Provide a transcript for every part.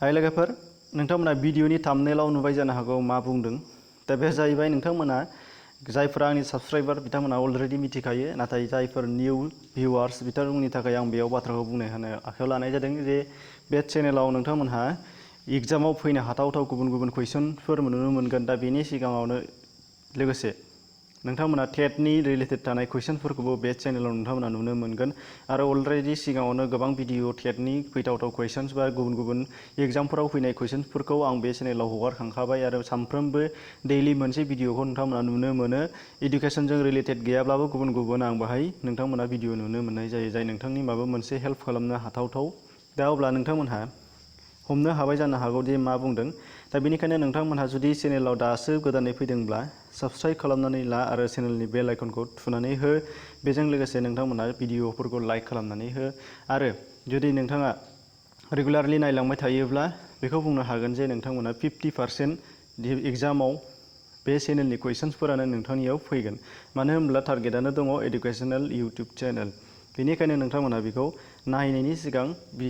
हाय लोगोफोर नोंथांमोना भिडिअनि थाम्बनेलाव नुबाय जानो हागौ मा बुंदों दा बे जाहैबाय नोंथांमोना जायफोरा आंनि साबस्क्राइबार बिथांमोना अलरेडि मिथिखायो नाथाय जायफोर निउ भिउवार्स बिथांमोननि थाखाय आं बेयाव बाथ्राखौ बुंनो होनो आखायाव लानाय जादों जे बे चेनेलाव नोंथांमोनहा एग्जामाव फैनो हाथावथाव गुबुन गुबुन कुइसनफोर नुनो मोनगोन दा बेनि सिगाङावनो लोगोसे नोंथांमोना टेटनि रिलेटेड थानाय कुइसनफोरखौबो बे चेनेलाव नोंथांमोना नुनो मोनगोन आरो अलरेडि सिगाङावनो गोबां भिडिअ टेटनि फैथावथाव कुइसन्स बा गुबुन गुबुन एग्जामफोराव फैनाय कुइसन्सफोरखौ आं बे चेनेलाव हगारखांखाबाय आरो सानफ्रोमबो डेइलि मोनसे भिडिअखौ नोंथांमोना नुनो मोनो इडुकेसनजों रिलेटेड गैयाब्लाबो गुबुन गुबुन आं बाहाय नोंथांमोना भिडिअ नुनो मोननाय जायो जाय नोंथांनि माबा मोनसे हेल्प खालामनो हाथावथाव दा अब्ला नोंथांमोनहा हमनो हाबाय जानो हागौ दि मा बुंदों दा बेनिखायनो नोंथांमोनहा जुदि चेनेलाव दासो गोदानै फैदोंब्ला साबस्क्राइब खालामनानै ला आरो चेनेलनि बेल आइकनखौ थुनानै हो बेजों लोगोसे नोंथांमोनहा भिडिअफोरखौ लाइक खालामनानै हो आरो जुदि नोंथाङा रेगुलारलि नायलांबाय थायोब्ला बेखौ बुंनो हागोन जे नोंथांमोना 50% एग्जामाव बे चेनेलनि कुइसन्सफोरानो नोंथांनियाव फैगोन मानो होनब्ला टारगेटआनो दङ एडुकेसनेल इउटिउब चेनेल बेनिखायनो नोंथांमोना बेखौ नायनायनि सिगां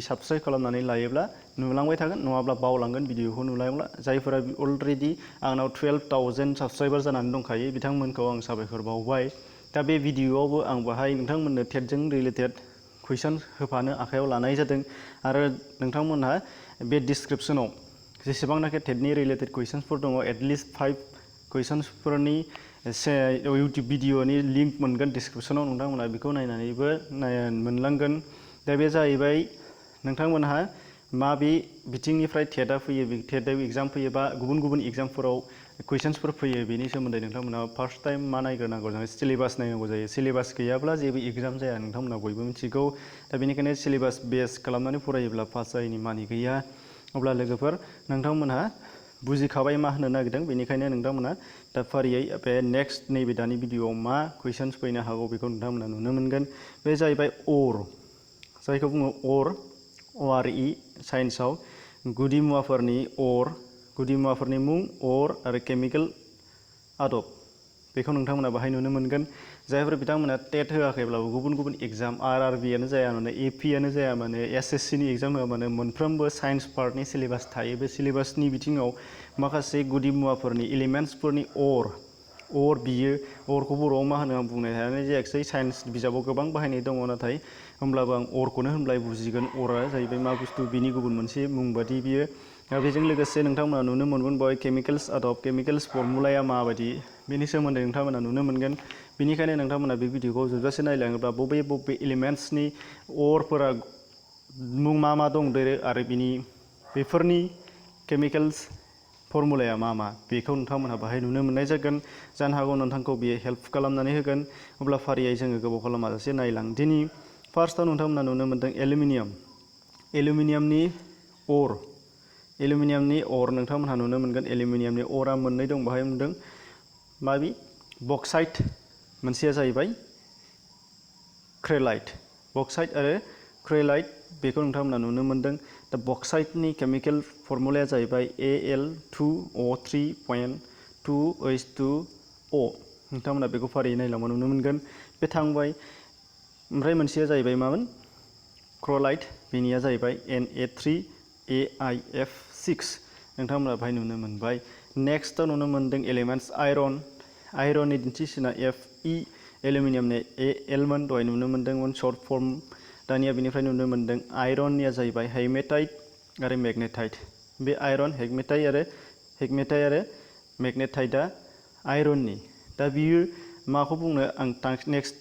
साबस्क्राइब खालामनानै लायोब्ला नुलांबाय थागोन नङाब्ला बावलांगोन भिडिअखौ नुलांब्ला जायफोरा अलरेडि आंनाव 12,000 साबस्क्राइबार जानानै दंखायो बिथांमोनखौ आं साबायखर बावबाय दा बे भिडिअआवबो आं बाहाय नोंथांमोननो टेटजों रिलेटेड कुइसन होफानो आखायाव लानाय जादों आरो नोंथांमोनहा बे डिसक्रिप्सनाव जेसेबांनाखि टेटनि रिलेटेड कुइसन्सफोर दङ एटलिस्ट 5 कुइसन्सफोरनि इउटिउब भिडिअनि लिंक मोनगोन डिसक्रिप्सनाव नोंथांमोनहा बेखौ नायनानैबो मोनलांगोन दा बे जाहैबाय नोंथांमोनहा माबे बिथिंनिफ्राय टेटआ फैयो टेट एग्जाम फैयो बा गुबुन गुबुन एग्जामफोराव कुइसन्सफोर फैयो बेनि सोमोन्दै नोंथांमोना फार्स्ट टाइम मा नायग्रोनांगौ जों सिलेबास नायनांगौ जायो सिलेबास गैयाब्ला जेबो एग्जाम जाया नोंथांमोना बयबो मिथिगौ दा बेनिखायनो सिलेबास बेस खालामनानै फरायोब्ला पास जायैनि मानि गैया अब्ला लोगोफोर नोंथांमोनहा बुजिखाबाय मा होनो नागिरदों बेनिखायनो नोंथांमोना दा फारियै बे नेक्स्ट नैबे दानि भिडिअआव मा कुइसन्स फैनो हागौ बेखौ नोंथांमोना नुनो मोनगोन बे जाहैबाय अर जायखौ बुङो ORE साइन्सआव गुदि मुवाफोरनि गुदि मुवाफोरनि मुं आरो केमिकेल आदब बेखौ नोंथांमोना बाहाय नुनो मोनगोन जायफोर बिथांमोना टेट होआखैब्लाबो गुबुन गुबुन एग्जाम RRBआनो जाया मानो APआनो जाया मानो SSCनि एग्जाम होआ मानो मोनफ्रोमबो साइन्स पार्टनि सिलेबास थायो बे सिलेबासनि बिथिङाव माखासे गुदि मुवाफोरनि एलिमेन्ट्सफोरनि बियो अरखौ बर'आव मा होनो आं बुंनो हानाय जायाखिसै साइन्स बिजाबाव गोबां बाहायनाय दङ नाथाय होमब्लाबो आं अरखौनो होनब्ला बुजिगोन अरा जाहैबाय मा बुस्थु बिनि गुबुन मोनसे मुं बादि बियो बेजों लोगोसे नोंथांमोना नुनो मोनगोन बेवहाय केमिकेल्स आदब केमिकेल्स फर्मुलाया माबायदि बेनि सोमोन्दै नोंथांमोना नुनो मोनगोन बेनिखायनो नोंथांमोना बे भिडिअखौ जोबजासे नायलाङोब्ला बबे एलिमेन्ट्सनि अरफोरा मुं मा दं आरो बेफोरनि केमिकेल्स फर्मुलाया मा बेखौ नोंथांमोनहा बाहाय नुनो मोननाय जागोन जानो हागौ नोंथांखौ बियो हेल्प खालामनानै होगोन अब्ला फारियै जोङो गोबाव खालामाजासे नायलां दिनै फार्स्टआव नोंथांमोना नुनो मोनदों एलुमिनियामनि अर नोंथांमोनहा नुनो मोनगोन एलुमिनियामनि अरा मोननै दं बाहाय मोनदों माबि बक्साइट मोनसेया जाहैबाय बक्साइट आरो क्रेलाइट बेखौ नोंथांमोना नुनो मोनदों दा बक्साइटनि केमिकेल फर्मुलाया जाहैबाय Al2O3.2H2O नोंथांमोना बेखौ फारियै नायलांबा नुनो मोनगोन बे थांबाय ओमफ्राय मोनसेया जाहैबाय मामोन क्रेलाइट बेनिया जाहैबाय Na3AlF6 नोंथांमोना बाहाय नुनो मोनबाय नेक्स्टआव नुनो मोनदों एलिमेन्ट्स आयरननि दिन्थिसिना Fe एलुमिनियामनि Al दहाय नुनो मोनदोंमोन शर्ट फर्म दानिया बेनिफ्राय नुनो मोनदों आयरननिया जाहैबाय हेगमेटाइट आरो मैग्नेटाइट बे आयरन हेगमेटाइट आरो मैग्नेटाइटआ आयरननि दा बियो माखौ बुंनो आं नेक्स्ट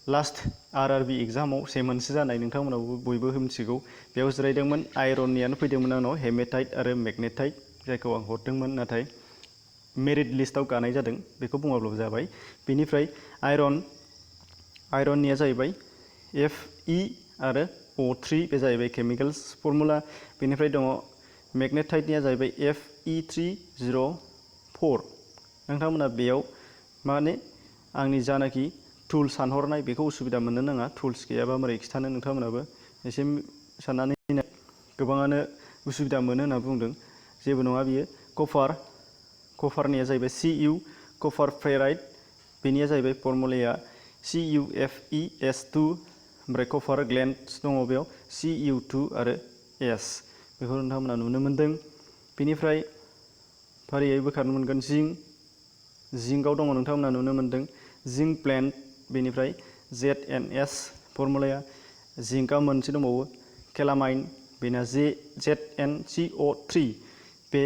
लास्ट RRB एग्जामाव मोनसे जानाय नोंथांमोनाबो बयबो मिथिगौ बेयाव जिरायदोंमोन आयरननियानो फैदोंमोन आंनाव हेगमेटाइट आरो मैग्नेटाइट जायखौ आं हरदोंमोन नाथाय मेरिट लिस्टआव गानाय जादों बेखौ बुङाब्लाबो जाबाय बेनिफ्राय आयरननिया जाहैबाय Fe आरो O3 बे जाहैबाय केमिकेल्स फर्मुला बेनिफ्राय दङ मैग्नेटाइटनिया जाहैबाय Fe3O4 नोंथांमोना बेयाव माने आंनि जानाखि टुल सानहरनाय बेखौ उसुबिदा मोननो नाङा टुल्स गैयाबा मारै खिथानो नोंथांमोनाबो एसे साननानै गोबाङानो उसुबिदा मोनो होनना बुंदों जेबो नङा बियो कपारनिया जाहैबाय Cu कपार फेराइट बेनिया जाहैबाय फर्मुलाया CuFeS2 ओमफ्राय कपार ग्लेन्स दङ बेयाव Cu2 आरो S बेखौ नोंथांमोना नुनो मोन्दों। बेनिफ्राय फारियै बोखारनो मोनगोन जिंकआव दङ नोंथांमोना नुनो मोन्दों जिंक प्लेन्ट। बेनिफ्राय ZNS फर्मुलाया जिंकआ मोनसे दंबावो केलामाइन बेना ZnCO3 बे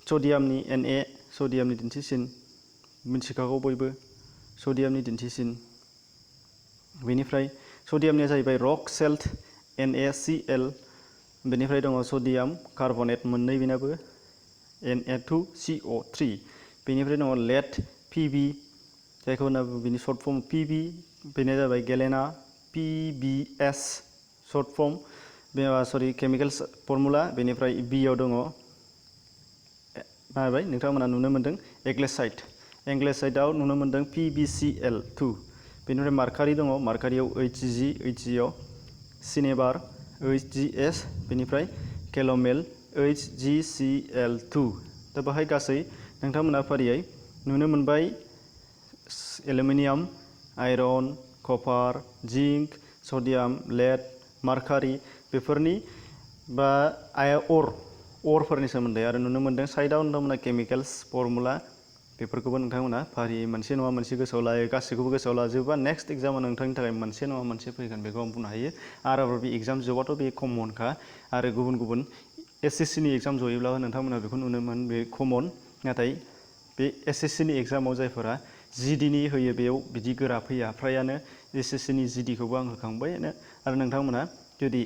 सडियामनि Na सडियामनि दिन्थिसिन मिथिखागौ बयबो सडियामनि दिन्थिसिन। बेनिफ्राय सडियामनिया जाहैबाय रक सल्ट NaCl। बेनिफ्राय दङ सडियाम कार्बनेट मोननै बेनाबो Na2CO3। बेनिफ्राय दङ लेड Pb जायखौ होनना बुङो बिनि सर्ट फर्म Pb बेनो जाबाय गेलेना PbS short form chemical formula. बेनिफ्राय बिआव दङ माबाय नोंथांमोना नुनो मोन्दों एंग्लेसाइडआव नुनो मोन्दों PbCl2। बेनिफ्राय मार्कारि दङ मार्कारियाव HgAव सिनेबार HgS बेनिफ्राय केलमेल HgCl2। दा बाहाय गासै नोंथांमोना फारियै नुनो मोनबाय एलुमिनियाम आयरन कपार जिंक सडियाम लेड मार्कारि बेफोरनि बा अरफोरनि सोमोन्दै आरो नुनो मोन्दों साइडआव नोंथांमोना केमिकेल्स फर्मुला बेफोरखौबो नोंथांमोना फारियै मोनसे नङा मोनसे गोसोआव लायो गासैखौबो गोसोआव लाजोबोबा नेक्स्ट एग्जामाव नोंथांनि थाखाय मोनसे नङा मोनसे फैगोन बेखौ आं बुंनो हायो। आरो बे एग्जाम जोबाथ' बे कमनखा आरो गुबुन गुबुन SSCनि एग्जाम जयोब्लाबो नोंथांमोना बेखौ नुनो मोन बे कमन। नाथाय बे SSCनि एग्जामाव जायफोरा GDनि होयो बेयाव बिदि गोरा फैया फ्रायानो SSCनि GDखौबो आं होखांबायानो आरो नोंथांमोना जुदि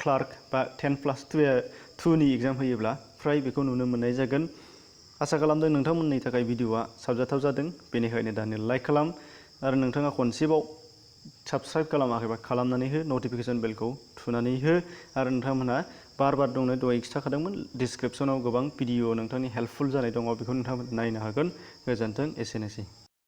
क्लार्क बा 10+2नि एग्जाम होयोब्ला फ्राय बेखौ नुनो मोननाय जागोन। आसा खालामदों नोंथांमोननि थाखाय भिडिअआ साबजाथाव जादों। बेनिखायनो दानो लाइक खालाम आरो नोंथाङा खनसेबाव साबस्क्राइब खालामाखैबा खालामनानै हो नटिफिकेसन बेलखौ थुनानै हो आरो नोंथांमोनहा बार दंनो दहाय खिथाखादोंमोन डिसक्रिपसनाव गोबां भिडिअ नोंथांनि हेल्पफुल जानाय दङ बेखौ नोंथांमोना नायनो हागोन। गोजोन्थों एसेनोसै।